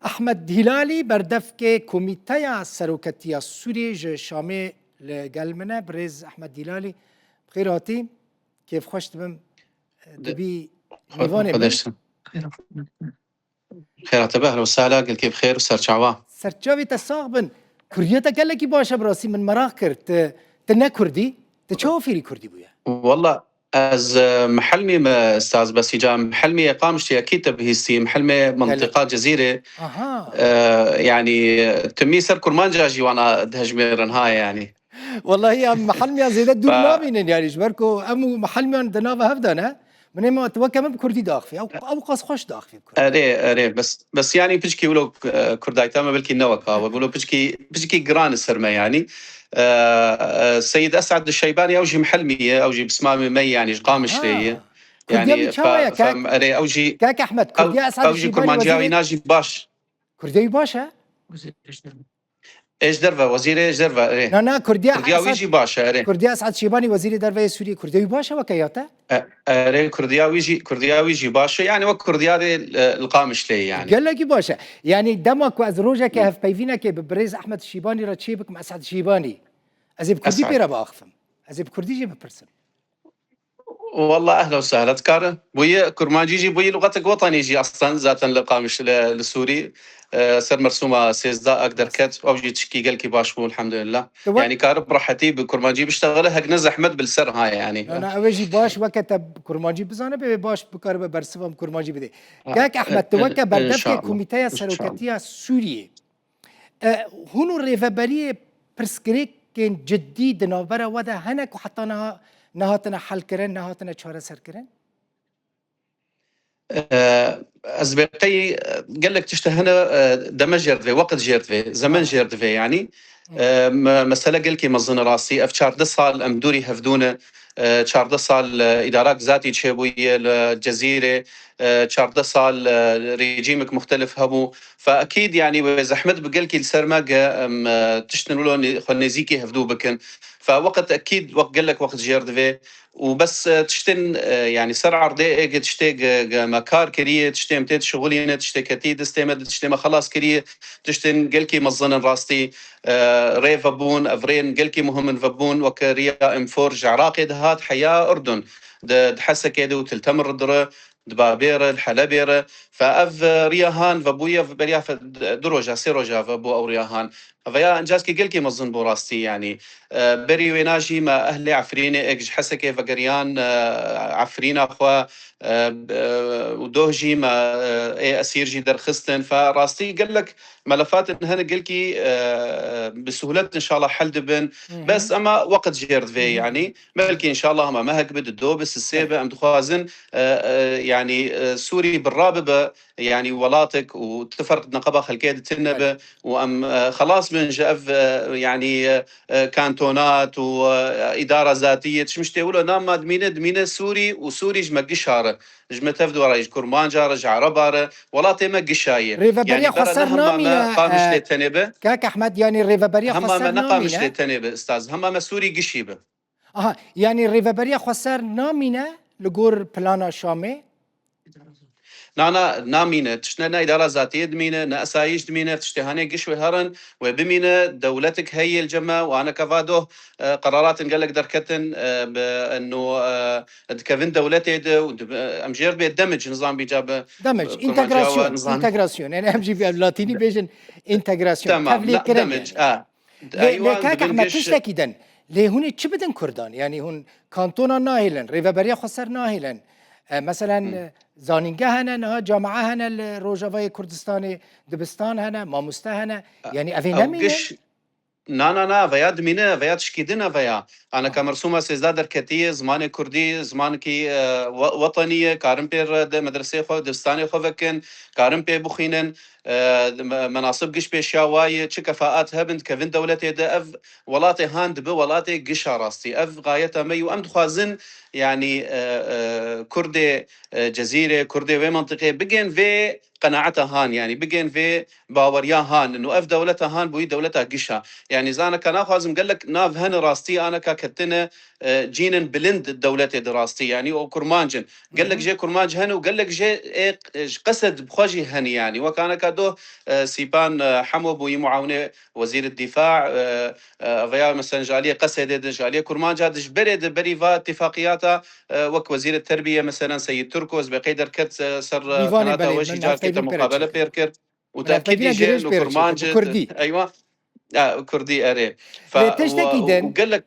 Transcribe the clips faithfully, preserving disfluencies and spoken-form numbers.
Ehmed Hîlalî, berdevkê Komîteya Seroketiya Sûriyê ji Şamê li gel min e. Birêz Ehmed Hîlalî, bi xêr hatî. Kêfxweş dibim, e, dibî mêvanê min. Xêr hatî be, ehlen we sehlen, gelkî bi xêr û serçava. Serçavê te sax bin. Kurdiya te gelekî baş e, bi rastî min meraq kir. Tu, tu ne Kurdî, tu çawa fêrî Kurdî bûye? Walla, Ez, e, mihelmî me, Staz Besîca, mihelmî ye Qamişlî, ekî te bihîstî, mihelmê Gelek. Mintiqa Cezîrê. Aha. E, yanî, timî ser Kurmanca jî wana dihejmêrin ha, yanî. Wallahî em mihelmiyan zêde dûr Fa- nabînin, yanî ji ber ku em û mihelmiyan di nava hev de ne. Min ê ma tu weke min bi Kurdî diaxivî. Ew, ew qas xweş diaxivî bi Kurdî. Erê, erê, bes, bes yanî piçkî wilo, e, Kurdayta me belkî ne weka we. Wilo piçkî, piçkî giran li ser me yanî. E, e, Seyîd Esad Şeybanî, ew jî mihelmî ye, ew jî bismamê me ye, yanî ji Qamişlê ye. Ha. Kurdiya wî çawa ye, kek? Erê, ew jî, Kek Ehmed, ew, Kurdiya Esad ew jî Şeybanî kurmanciya wî wezîrê na jî baş. Kurdiya wî baş e? Ê ji derve, wezîrê ji derve, erê. Na, na, Kurdiya Kurdiya wî Esad, jî baş e, erê. Kurdiya Esad Şeybanî, wezîrê derve yê Sûriyê, Kurdiya wî baş e weke ya te? E, erê, Kurdiya wî jî, Kurdiya wî jî baş e. Yanî wek Kurdiya dê, e, li Qamişlê ye yanî. Gelekî baş e. Yanî dema ku ez rojekê Hı. hevpeyvînekê bi birêz Ehmed Şîbanî re çê bikim, Esad Şîbanî, ez ê bi Kurdî Esad. pê re biaxifim. Ez ê bi Kurdî jî bipirsim. Walla ehlen we sehlen, dikare. Bûye kurmancî jî, bûye luxetek wetanî jî aslan zaten li Qamiş, li, li Sûrî. E, ser mersûma sêzdeh ak derket, ew jî tişkî gelkî baş bû, elhamdulillah. Tu wek- Yanî kare bi rehetî bi kurmancî biştexile, hek ne zehmet bi li ser ha yanî. Na, na, ew ê jî baş, weke te kurmancî bizane, bê baş bikaribe bersiva bi kurmancî bidê. Ha, Kek Ehmed, tu e, weke e, berdevkê inşallah. Komîteya İnşallah. Seroketiya Sûriyê, e, hûn û rêveberiyê pirsgirêkên cidî di navbera we de hene ku heta niha nehatine helkirin, nehatine çareserkirin? E, ez bê qey, e, gelek tişt hene, e, deme jêr divê, weqt jêr divê, zemen Ha. jêr divê, yanî. Hı. E, me-, mesele gelkî mezin e rastî. Ev çardeh sal em dûrî hevdû ne. E, çardeh sal, e, îdarak zatî çêbûye li Cezîrê. E, çardeh sal, e, rejîmek muxtelif hebû. Fe ekîd, yanî, wê zehmet bi gelkî li ser me ge em, e, tiştin wilo nê-, xwe nêzîkî hevdû bikin. Fe weqt ekîd, weqt gelek weqt jêr divê. Û bes, e, tiştên, e, yanî ser erdê ê ge tiştê ge, ge me kar kiriye, tiştê em tê dişixulîne, tiştê ketî destê me, tiştê me xelas kiriye, tiştên gelkî mezin in rastî, e, rê vebûn, ev rêyên gelkî muhim in vebûn, weke riya M four ji Iraqê dihat heya Urdun, di, di Hesekê de û Til Temir re, di Babê re, di Helebê re. Fe ev, e, riya han vebûye, beriya fe, du roja, sê roja vebû ew riya han. Veya encaskî gelkî mezin bû rastî, yanî. E, berî wêna jî me ehlê Efrînê êk ji Hesekê vegeriyan, e, Efrîna xwe, e, e, û doh jî me, e, ê esîr jî derxistin. Fe rastî gelek melefatên hene gelkî, e, bi suhlet inşallah hel dibin. Hı hı. Bes ema weqt jêr divê, Hı hı. yanî. Belkî inşallah hema mehek bi, di do bi, sisê bi, em dixwazin, e, e, yanî, e, Sûrî birra bibe, yanî welatek û tu ferq di neqeba xelkê de tune be û em, e, xelas bin ji ev, e, yanî, e, e, kantonat û, e, îdara zatî yê tişt tê wilo nam ma dimîne, dimîne Sûrî û Sûrî ji me gişa re, ji me tev dû re, ji Kurmanca re, ji Ereba re, welatê me gişa ye. Rêveberiya Yanî xweser bera hema me namîne, Qamişlê e, tenê be. Kak Ehmed, yanî rêveberiya Hema xweser me ne namîne. Qamişlê tenê be, Staz. Hema me Sûrî gişî be. Aha, yanî rêveberiya xweser namîne li gor plana Şamê? Na, na, namîne. Tişt ne, ne îdara zatiyê dimîne, ne esayîş dimîne, tiştê hanê giş wê herin, wê bimîne, dewletek heye li cem me, û aneke va doh, e, qeraratên gelek derketin, e, bi, eno, e, dikevin dewletê de, û dibe, em jêr bê demic, nizam bîca bi, Demic, bi kurmanciya we, întegrasyon, nizam. Întegrasyon. Yani em jî bi latînî bêjin întegrasyon. Tamam, na, Tevlîkirin demic, yani. a. Lê, lê Eywan, kak dibin Ehmed, giş- tiştekî din. Lê hûn ê çi bidin Kurdan? Yanî hûn kantona nahêlin, rêveberiya xweser nahêlin. E, meselen, Hmm. e, zanîngeh hene, niha camia hene li Rojavayê Kurdistanê, dibistan hene, mamoste hene. E, Yanî ev ê ew nemînin? giş-, na, na, na, veya dimîne, veya tişkî din e veya. Aneka Ha. mersûma sêzdeh derketiye, zimanê kurdî, zimanekî, e, we-, wetenî ye, karin pê re de medreseyê xwe, dibistanê xwe vekin, karin pê bixwînin. E, me-, menasib giş pêşiya wa ye, çi kefaat hebin, dikevin dewletê de, ev welatê han dibe welatê gişa rastî. Ev gayeta me ye û em dixwazin, yanî, e, e, Kurdê, e, Cezîrê, Kurdê wê mentiqê bigên vê, qenaeta han, yanî bigên vê baweriya han, û ev dewleta han bûyî dewleta giş a. Yanî zaneka naxwazim gelek nav hene rastî aneka ketine, e, cînin bilind dewletê di rastî, yanî o kurmanc in. Gelek Hı hı. jê kurmanc hene û gelek jê ê, e, ji qesed bi xwe jî hene, yanî wek aneka doh, e, Sîpan, e, Hemo bûyî muawinê wezîrê dîfa, e, e, veya mesela ji aliyê Qesedê de, ji aliyê kurmanca de, ji berê de berî va îtifaqiyata, e, wek wezîrê terbiye mesela Seyîd Turko, ez bê qey derket, e, ser, e, Dîvanê qenata belê, we jî min carkê te hevpeyvîn pêre muqabele çêkir. pêr kir. Û Min tekîdî hevpeyvîna jî girêj li pêre çêkir, kurmanc, bi kurdî. Eywa, e, kurdî erê. Fe-, Lê tiştekî û, din, û gelek,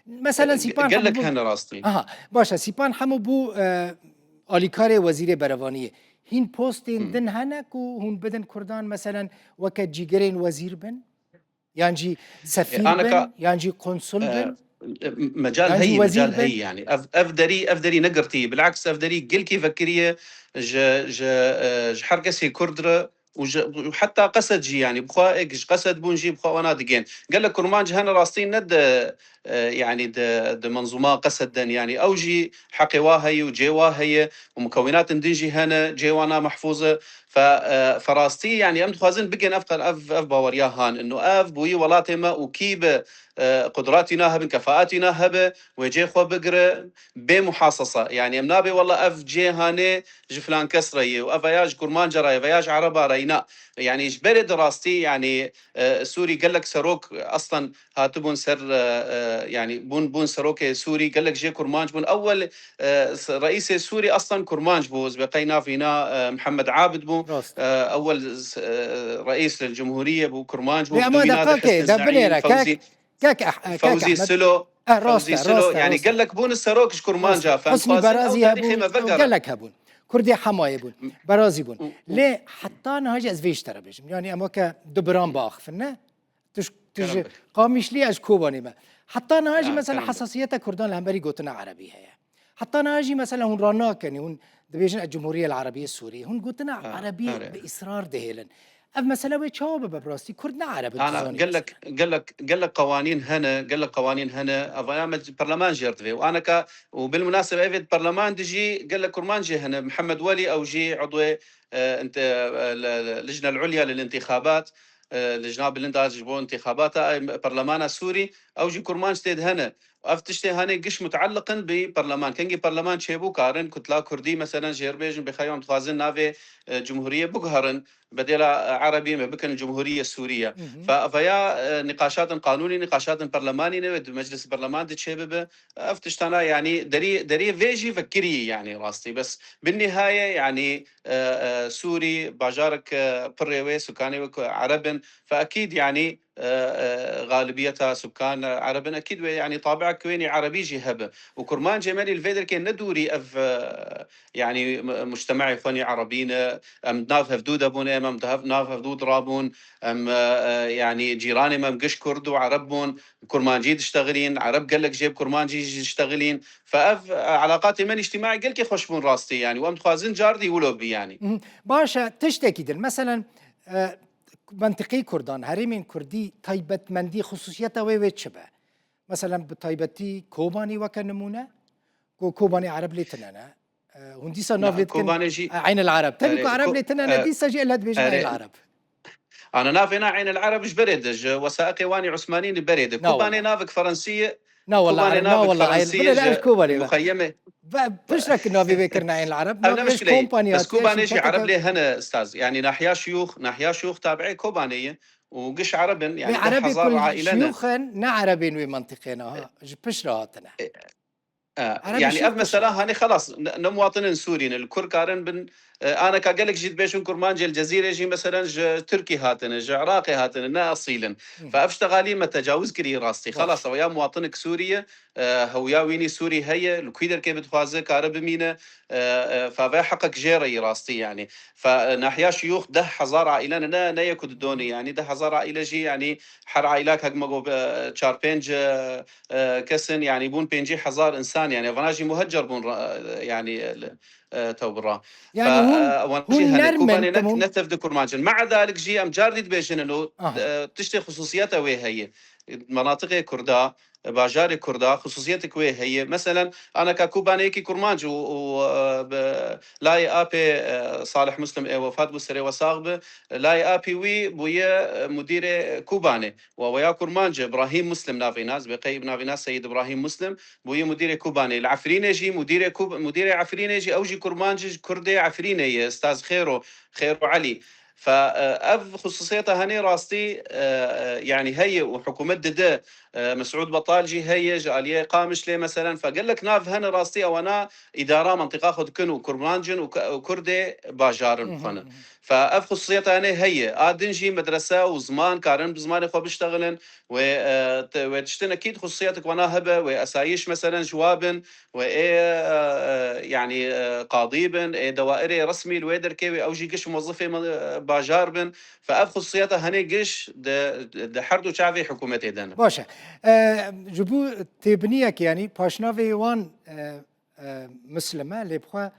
Mesela e, Sîpan gelek Hemû bû-, hene rastî. Aha, baş e, Sîpan Hemû bû, e, alîkarê wezîrê berevaniyê. Hîn postên Hmm. din hene ku hûn bidin kurdan, meselen, weke cîgirên wezîr bin? Yan jî E, sefîr aneka, bin? Yan jî konsul e, bin? e, mecal Yan jî heyî, wezîr mecal bin? heyî, yanî. Ev, ev derî, ev derî negirtî. Bilaks ev derî gelkî vekiriye ji, ji, e, ji her kesê Kurd re û ji, û heta Qesed jî, yanî, bi xwe êk ji Qesed bûn jî bi xwe wana digên. Gelek kurmanc hene rastî ne di, e, yanî di, di menzûma Qesed de ne, yanî ew jî heqê wa heye û cê wa heye û mukewînatên din jî hene, cê wana mehfûz e. Fe, e, fe rastî, yanî em dixwazin bigên ev qe-, ev, ev baweriya han. Ino ev bûyî welatê me û kî bi, e, qudratî na hebin, kefaatî na hebe, wê cê xwe bigire, bê muhasesa. Yanî em nabê wela ev cê hanê ji filan kes re ye û ev ya ji kurmanca re ye veya ji ereba re ye. Na. Yanî ji berê di rastî, yanî, e, Sûrî gelek serok, e, aslan hatibûn ser, e, e, yanî bûn, bûn serokê Sûrî, gelek jê kurmanc bûn. Ewel, e, s-, reîsê Sûrî aslan kurmanc bû. Ez bê qey nav îna, e, Mihemed Abid bû. Rast. E, ewel, e, reîs li cumhuriyê bû, kurmanc bû. Lê Bi ama dûvîna de deqakê, Hesn de Seîd, binêre, Fewzî, kek, kek, eh, eh, kek Fewzî Ahmed. Silo, Eh, rast Fewzî e, Silo, rast e, yanî rast e. gelek bûn serok ji kurmanca, Rast e. fe Husnî dixwazin Berazî ew tarîxê hebûn, me ew vegere. gelek hebûn. Kurdê Hemayê bûn, Û, Berazî bûn. û, û Lê heta niha jî ez vê ji te re bêjim. Yanî em weke du biran biaxifin, ne? Tu ji, tu ji Kerem be. Qamîşlî, ez ji Kobanê me. Heta niha jî Ha, mesela kerem be. hesasiyeta Kurdan li hemberî gotina Erebî heye. Heta niha jî mesela hûn ranakenî, hûn dibêjin ez Cumhuriyê El Erebiyê Sûriyê. Hûn gotina Ha, Erebî are. bi îsrar dihêlin. Ev mesele wê çawa bibe bi rastî? Kurd ne Ereb in, tu Ana zanî gelek, mesela. gelek, gelek qewanîn hene, gelek qewanîn hene. Evaya me perleman jêr divê. Û aneka, û bilmunasebe evê di perleman de jî gelek kurman jî hene. Mihemed Welî ew jî udwê, e, ente-, e, le-, le-, Lijne El Ulya lil Întîxabat, e, Lijna Bilind a ji bo întîxabata, e, perlemana Sûrî, ew jî kurmanc tê de hene. Ev tiştê hanê giş muteelliq in bi perleman. Kengî perleman çêbû karin kutla Kurdî, meselen, jêr bêjin, bêxeyan dixwazin navê, e, cumhuriyê biguherin, bedêla, e, Erebî me bikin Cumhuriye Sûriye. Hı hı. Fe, veya, e, nîqaşatin qanûnî, nîqaşatin perlemanî ne wê di meclis perleman de çêbibe. Ev tiştana, yanî, derî, derî vê jî vekirî, yanî, rastî. Bes bin nihayê, yanî, e, e, Sûrî, bajarek, e, pirê wê, sukanê wê ku Ereb in. Fe ekîd, yanî, e, e, galibiyeta sukan, e, Ereb in. Ekîd wê, yanî, tabiek wênî Erebî jî hebe. Û kurmancê me lî li vê derkê ne dûrî ev, e, yanî, mu-, mujtemeyê xwe nî Erebî ne. Em nav hevdû de bûn, em, em di hev-, nav hevdû de rabûn. Em, e, e, yanî, cîranê me em giş Kurd û Ereb bûn. Kurmancî diştexilîn, Ereb gelek jê bi kurmancî jî diştexilîn. Fe ev, e, elaqatê me îctîmaî gelkî xweş bûn rastî, yanî, û em dixwazin cardî wilo bî, yanî. Mhm. Baş e, tiştekî din. Meselen, e, mentiqeyê Kurdan, herêmên Kurdî, taybetmendî, xisûsiyeta wê wê çi be? Meselen, bi taybetî Kobanê weke nimûne, ku Kobanê Ereb lê tine ne. E, hûn dîsa nav Na, lê dikin, Kobanê jî, e, Eyn el Ereb. Tenê ku erê, Ereb Ko-, lê tine ne, e, dîsa jî ela dibêjin Eyn el erê. Ereb. Ana navê na Eyn el Ereb ji berê de, ji wesaîqê Wanî Usmanî li berê de. Na Kobanê wala. navek Fransî ye. Na wala, Kobanê Ereb, na navek wala, Fransî Ereb. ye, Bile ji ez Kobanê me. muxeyyemê. Ve piştre ki navê wê kirine Eyn el Ereb. Ev ne Navê ji muşkileyê. kompanî Bes hatiye, Kobanê jî şirketeke Ereb lê hene, staz. Yanî nahiya Şiyûx, nahiya Şiyûx tabiê Kobanê ye. Û giş Ereb in, Vê yanî deh Erebê hezar ku aîle ne. Şiyûx in, ne Erebên wê mentiqê ne ha. E, Ji piştre hatine. e, E, Erebê yanî şûx ev mesela kişan. hanê xelas, ne, ne muwatinên Sûrî ne, li kur karin bin, e, aneka gelek jî dibêjin kurmancê li Cezîrê jî, meselen, ji Tirkî hatine, ji Iraqê hatine, ne esîl in. Hı. Fe ev ştegalî me tecawuz kirî rastî. Baş. Xelas, ew ya muwatinek Sûrî ye, e, hewiya wînî Sûrî heye, li kwî derkê bidixwaze kare bimîne, e, e, fe ve heqek jê re yî rastî yanî. Fe, e, nahiya Şiyûx deh hezar aîle ne, ne, ne ye ku didonê, yanî deh hezar aîle jî, yanî her aîlak hek me got, e, çar pênc, e, e, kes in, yanî bûn pêncî hezar însan, yanî vana jî muhecer bûn ra-, yanî, e, tew bi ra. Yanî Fe, hûn, e, wan jî hûn hene nermin Kobanê ne, timûn ne tev di kurmanc in. Mea dalik jî em car dî dibêjin ino, Aha. e, tiştê xisûsiyeta wê heye. Menatiqê Kurda, bajarê Kurda, xusûsiyetek wê heye. Meselen, aneka Kobanê yekî Kurmanc û, û, e, bi, layê apê, e, Salih Muslim ê wefat bû, serê we sax bi, layê apî wî bûye, e, mudîrê Kobanê. Wa weya Kurmanc e, Ibrahîm Muslim navê nas, bi qey navê nas Seyîd Ibrahîm Muslim, bûye mudîrê Kobanê. Li Efrînê jî mudîrê Kub-, mudîrê Efrînê jî, ew jî Kurmanc e, Kurdê Efrînê ye, Staz Xêro, Xêro Elî. Fe, e, ev xusûsiyeta henê rastî, e, e, yanî heye û hikûmet dide, e, Mesûd Betal jî heye, ji aliyê Qamişlê meselen, fe gelek nav hene rastî ewana îdara mentiqa xwe dikin û Kurmanc in û K-, û Kurdê bajar in Hı hı, bixwene. hı hı. Fe ev xusûsiyeta henê heye. A din jî medrese û ziman karin bi zimanê xwe biştexilin. Wê, e, te-, wê tiştin ekîd xusûsiyetek wana hebe, wê esayiş meselen ji wa bin, wê ê, e, e, yanî, e, qadî bin, ê dewairê resmî li wê derkê wê ew jî giş muwezifê me-, e, bajar bin. Fe ev xusûsiyeta henê giş di, di her du çavê hikûmetê de ne. Baş e. E, ji bo têbiniyek, yanî paşnavê wan, e, e, Muslim e, lê bixwe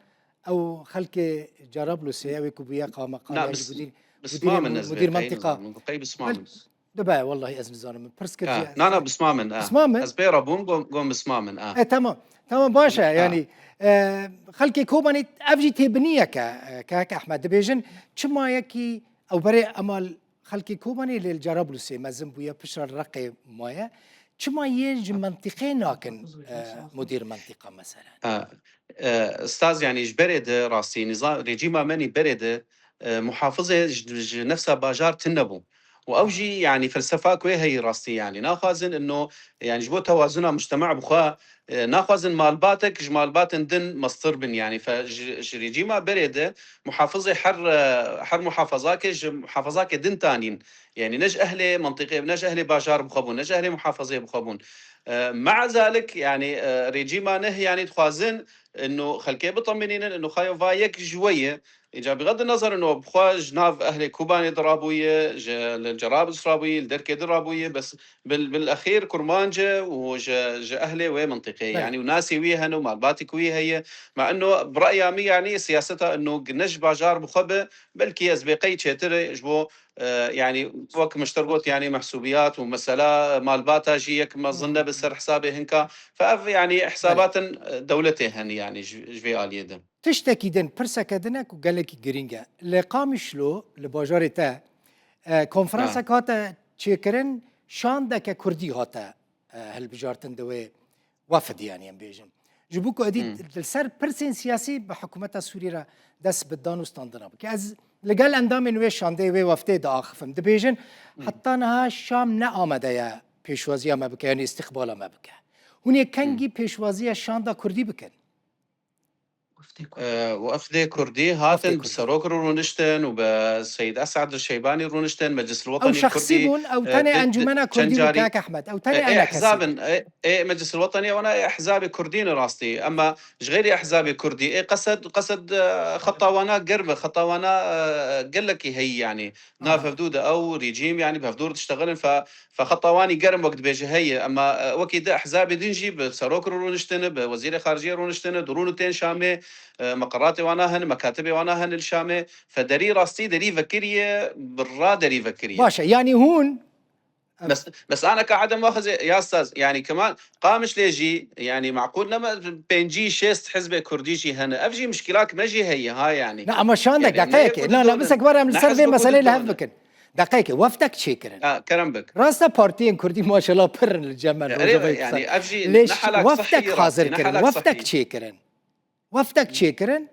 ew xelkê Cerablusê, ew ê ku bûye qame-, Na, qamê, bis-, mudîr, mudîrê bismam in mu-, ez mudîr bê qey mentiqa. Nizanim, qey bismam in. Dibe, wellahî ez nizanim. Min pirs kir Ha, jî. na, na, bismam in, ha. Bismam in? Ez pê re bûm, got, got bismam in, ha. E, tamam. Tamam, baş e, Ha. yanî, e, xelkê Kobanê ev jî têbiniyek e, e, kak Ehmed. Dibêjin, çima yekî ew berê ema l-, xelkê Kobanê lê li Cerablusê mezin bûye, piştre li Reqê maye. Çima yên ji mentiqê nakin, e, mudîr mentiqa mesela? Ha, e, Staz, yanî ji berê de rastî, niza-, rejîma menî berê de, e, muhafizê ji, ji nefsa bajar tune bû. Û ew jî, yanî, felsefa ku wê heyî rastî, yanî, naxwazin ino, yanî, ji bo tewazuna mujtema bixwe, e, naxwazin malbatek ji malbatên din mestir bin, yanî, fe-, ji, ji rejîma berê de muhafizê her, e, her muhafazakê ji muhafazakê din tanîn. Yanî, ne ji ehlê mentiqê, ne ji ehlê bajar bixwe bûn, ne ji ehlê muhafazê bixwe bûn. E, mea zalik, yanî, e, rejîma neh, yanî, dixwazin ino xelkê biteminînin, ino xayo va yek ji we ye. Îca bixed nezer ino bixwe ji nav ehlê Kobanê de rabûye, ji li Cerablis rabûye, li derkê de rabûye, bes bil, bil exîr Kurmanc e û ji, ji ehlê wê mentiqê, Belê. yanî û nasê wî hene û malbatê ku wî heye. Ma ino bi reya min, yanî siyaseta ino ne ji bajar bixwe be, belkî ez bê qey çêtir e ji bo, e, yanî wek min ji te re got, yanî mehsûbiyat û mesela malbata jî yek mezin ne bi ser hesabê hinka. Fe ev, yanî, Belê. hesabatin, e, dewletê hene, yanî ji, ji vê aliyê de. Tiştekî din, pirseke din e ku gelekî girîng e. Li Qamişlo, li bajarê te, e, konferansek Ha. hate çêkirin, şandeke kurdî hate, e, hilbijartin di wê wefd, yanî em bêjin. Ji bo ku êdî Hmm. li ser pirsên siyasî bi hikûmeta Sûrî re dest bi dan û standina bike. Ez li gel endamên wê şandeyê, wê wefdê diaxifim. Dibêjin, Hmm. heta niha Şam ne amade ye pêşwaziya me bike, yanî îstîqbala me bike. Hûn ê kengî Hmm. pêşwaziya şanda kurdî bikin? Wefdê Kurdî. Ee, wefdê Kurdî hatin Wefdê bi Kurdî. serok re rûniştin û bi Seyîd Esad Şeybanî rûniştin, Meclis Ew Wetanî şexsî Kurdî, bûn, ew e, tenê di, di, Encûmena çend Kurdî bû, carî, kak Ehmed. Ew e, tenê ê ene kesî. ehzabin, e, ê Meclis Wetanî, wana ê ehzabê Kurdî ne rastî. Ema ji xeyrî ehzabê Kurdî, ê qesed, qesed, e, xeta wana germ e, xeta wana, e, gelekî heyî, yanî. Nav Aha. hevdû de ew rejîm, yanî bi hevdû re diştexilin, fe, fe xeta wanî germ wek dibêje heye. Ema, e, wekî di ehzabê din jî bi serok re rûniştine, bi wezîrê xariciyê rûniştine, dirûn û tên Şamê, e, meqeratê wana hene, mekatibê wana hene li Şamê. Fe derî rastî derî vekiriye, bi ra derî vekiriye. Baş e, yanî hûn Bes, bes aneka edem waxizê, ya staz, yanî keman Qamişlê jî, yanî meqûl nema pêncî şêst hizbê Kurdî jî hene. Ev jî muşkilak me jî heye, ha, yanî. Na, ama şandek, yanî, deqeyekê. Na, na, bisek were em li ser vê meselê li hev bikin. Deqeyekê, wefdek çêkirin. Ha, kerem bik. Rasta partiyên Kurdî maşallah pir in li cem me, Rojavayê Kurdistan. Lê wefdek hazir kirin, wefdek çêkirin. Wefdek çêkirin.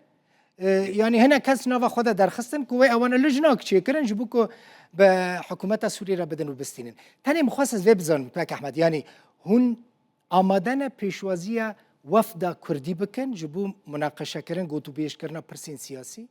E, yanî hinek kes nava xwe de derxistin ku wê ewana li jinak çêkirin, ji bo ku bi hikûmeta Sûrî re bidin û bistînin. Tenê min xwest ez vê bizanim, kak Ehmed, yanî hûn amade ne pêşwaziya wefda Kurdî bikin, ji bo munaqeşekirin, gotûbêjkirina pirsên siyasî?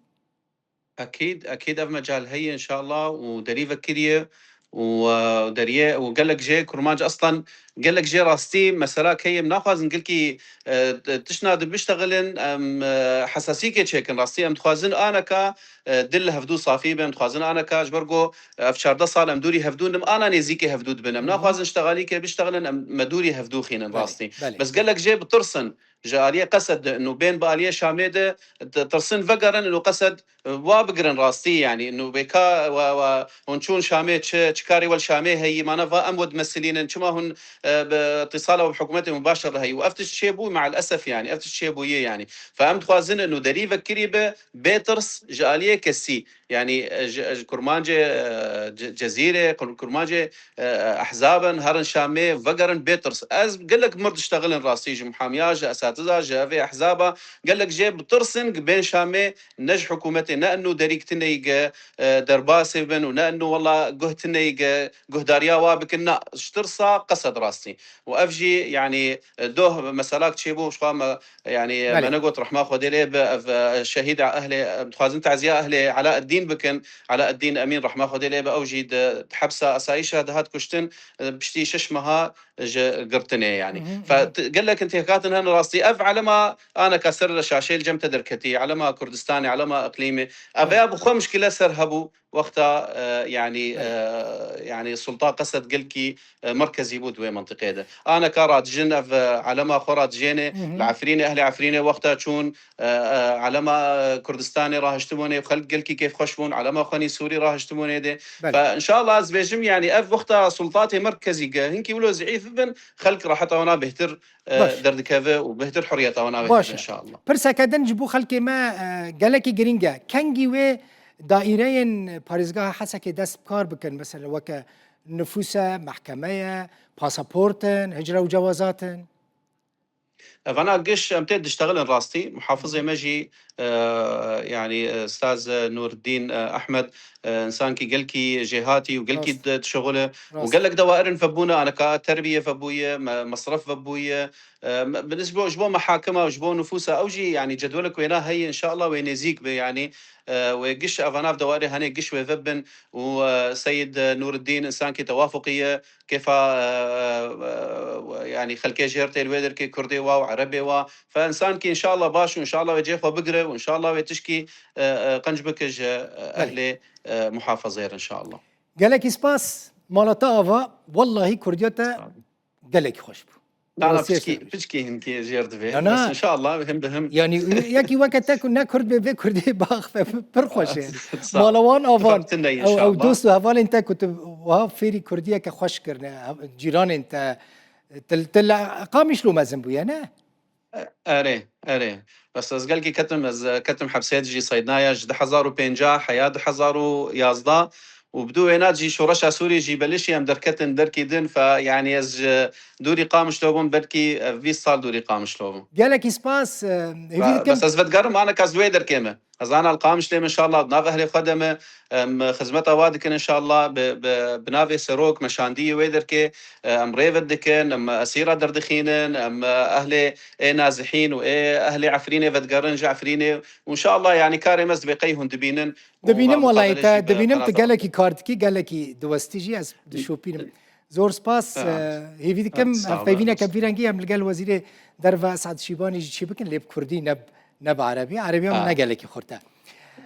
Ekîd, ekîd ev mecal heye înşallah û derî vekiriye û, e, deriyê û gelek jê Kurmanc eslan gelek jê rastî mesela keyê em naxwazin gilkî, e, t-, tişna di biştexilin em, e, hesasîkê çêkin. Rastî em dixwazin aneka, e, dil li hevdû safî bin, em dixwazin aneka ji ber ku ev çardeh sal em dûrî hevdû nim ana nêzîkê hevdû dibin. Em Hı hı. naxwazin ji texalîkê biştexilin em me dûrî hevdû xînin Belê, rastî. belê. Bes gelek jê bitirsin. Ji aliyê Qesed de û bên bi aliyê Şamê de, di-, tirsin vegerin û Qesed, e, wa bigirin rastî, yanî, û bêka wa, wa hûn çûn Şamê, çi, çi karê wel Şamê heyî, mana va em we dimesilînin, çima hûn, e, bi îtisala we bi hikûmetê mubaşir re heyî? Û ev tişt çêbû, me'el esef, yanî, ev tişt çêbûyê, yanî. Fe em dixwazin û derî vekirî bi bê tirs ji aliyê kesî, yanî, e, ji, ji kurmancê, e, Ce-, Cezîrê, kur-, kurmancê, e, ehzabin, herin Şamê, vegerin bê tirs. Ez gelek mir diştexilin rastî ji muhamiya, ji esatiza, ji evê ehzaba, gelek jê bi tirsin ki bên Şamê, ne ji hikûmetê, ne inu derîk tineyî ge, e, derbasê bin û ne inu wela guh tineyî ge, guhdariya wa bikin, na, ji tirsa Qesed rastî. Û ev jî, yanî, e, doh meselak çêbû, ji xwe me, yanî, Belê. me negot rehma Xwedê lê bi, ev, e, şehîda ehlê, e, dixwazin taziya ehlê Elaeddîn bikin. Elaeddîn Emîn, rehma Xwedê lê bi, ew jî di, di hepsa asayîşa dihat kuştin, e, piştî şeş meha ji girtinê, yanî. Hı hı, Fe hı hı. t-, gelek intihakatin hene rastî. Ev elema aneka ser şaşeyê li cem te derketî, elema Kurdistanê, elema iqlîmê. Ev Belê. ya bi xwe mişkile ser hebû, wexta, e, yanî, Belê. e, yanî Sultan Qesed gelkî, e, merkezî bû di wê mentiqê de. Aneka radijin ev, e, elema xwe radijênê, Hı hı. li Efrînê, ehlê Efrînê wexta çûn, e, e, elema, e, Kurdistanê rahiştibûnê, xelk gelkî kêfxweş bûn, elema xwenî Sûrî rahiştibûnê dê. Belê. Fe, înşallah ez bêjim, yanî ev wexta sultatê merkezî ge hinkî wilo zîîf bibin, xelk raheta wana bêhtir, e, Baş. derdikeve û bêhtir hurriyeta wana Baş bêhtir e. înşallah. Pirseke din ji bo xelkê me, e, gelekî girîng e. Kengî wê daîreyên parêzgeha Hesekê dest bi kar bikin, mesela weke nifûs e, mehkeme ye, pasaport in, hicre û cewazat in? Evana giş em tê diştexilin rastî. Muhafizê me jî, e, yanî, e, Staz, e, Nûreddîn, e, Ehmed, e, însankî gelkî jêhatî û gelkî Rast. di-, dişixule û Rast. gelek dewairin vebûne, aneka terbiye vebûye, me-, mesref vebûye. E, me-, bi nisbo-, ji bo mehakima û ji bo nifûsa ew jî, yanî cedwelek wêna heye, înşallah wê nêzîk be, yanî, e, wê giş evana ev dewairê henê giş wê vebin û, e, Seyid, e, Nûreddîn însankî tewafuqî ye. Kêfa, e, e, e, yanî xelkê jêr tê li wê derkê, Kurdê wa û Erebê wa. Fe însankî înşallah baş û înşallah wê cê xwe bigire û înşallah wê tişkî, e, e, qenc bike ji, e, Belê. ehlê, e, muhafazeyê re înşallah. Gelekî spas, mala te ava, wellahî Kurdiya te Sağ olun. gelekî xweş bû. Na, na, Rastî piçkî, ez piçkî hinkî jêr divê. Na, na. Bes înşallah him bi him. Yanî, yekî weke te ku ne Kurd be, vê Kurdê baxfe, pir xweş e. Sağ ol. Mala wan avan. Tifaq tune ye Ew, ew înşallah. dost û hevalên te ku tu wiha fêrî Kurdiyeke xweş kirine, cîranên te, tu, tu li Qamişlo mezin bûye, ne? E, erê, erê. Bes ez gelkî ketim, ez, e, ketim hepsê jî seydnaya ji du hezar û pêncah heya du hezar û yazdeh û bi dû wêna jî şoreşa Sûrî jî belişî em derketin derkî din, fe, yanî ez ji dûrî Qamişlo bûm, belkî, e, bîst sal dûrî Qamişlo bûm. Gelekî spas, e, hêvî Ve, dikim. Bes ez vedigerim, aneka ez wê derkê me. Ez ana li Qamişlê me, înşallah, di nav ehlê xwe de me, em, xizmeta wa dikin, înşallah, bi, bi, bi navê serok, meşandiyê wê derkê, e, em rê vedikin, em esîra derdixînin, em, e, ehlê ê Nazihîn û ê ehlê Efrînê vedigerin ji Efrînê û, înşallah, yanî karê me ez dibê qey hûn dibînin û Dibînim va welahî muqabelet te, jî bi dibînim tu qenata gelekî kar dikî, gelekî diwestî jî ez dişopînim. Zor spas, Ha. e, hêvî dikim, Ha, sağ ol, hevpeyvîneke sağ ol. vî rengî em li gel Wezîrê Derve Esad Şîbanî jî çi bikin, lê bi Kurdî ne, ne bi Erebî. Erebî em Ha. ne gelekî xurt e.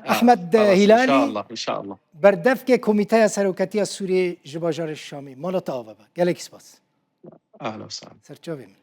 Ha, Ehmed, e, xelas, Hîlalî, înşallah, înşallah. berdevkê Komîteya Seroketiya Sûriyê ji bajarê Şamê. Mala te ava be. Gelekî spas. Ahla û sahla. Serçavê min.